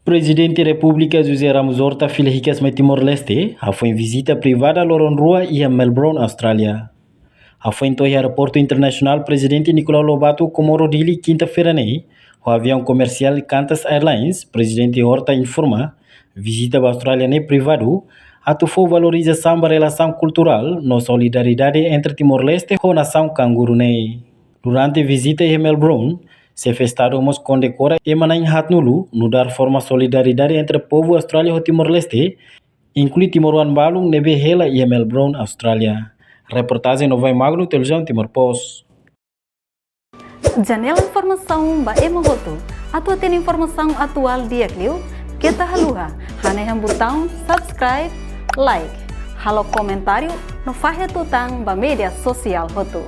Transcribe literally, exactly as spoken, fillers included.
Prezidente Repúblika José Ramos Horta fila hikas mai Timor-Leste, hafoin vizita privada loron rua iha Melbourne, Austrália. Hafoin to'o iha Aeroportu Internasionál Prezidente Nicolau Lobato, Comoro, Dili, kinta-feira ne'e, ho aviaun komersiál Qantas Airlines, Prezidente Horta informa, vizita ba Austrália ne'e privadu, atu fó valorizasaun ba relasaun kulturál no solidariedade entre Timor-Leste ho nasaun kanguru ne'e. Durante vizita iha Melbourne, Xefe Estadu mós kondekora ema na'in haatnulu, nu'udar forma solidariedade entre povu Austrália ho Timor-Leste, inklui timoroan balun ne'ebé hela iha Melbourne, Austrália. Reportajen Novai Magno, Televizaun Timor Post. Janela informasaun ba ema hotu. Atu hatene informasaun atuál di'ak liu, keta haluha hanehan butaun subscribe, like, halo komentáriu no fahe tutan ba média sosiál hotu.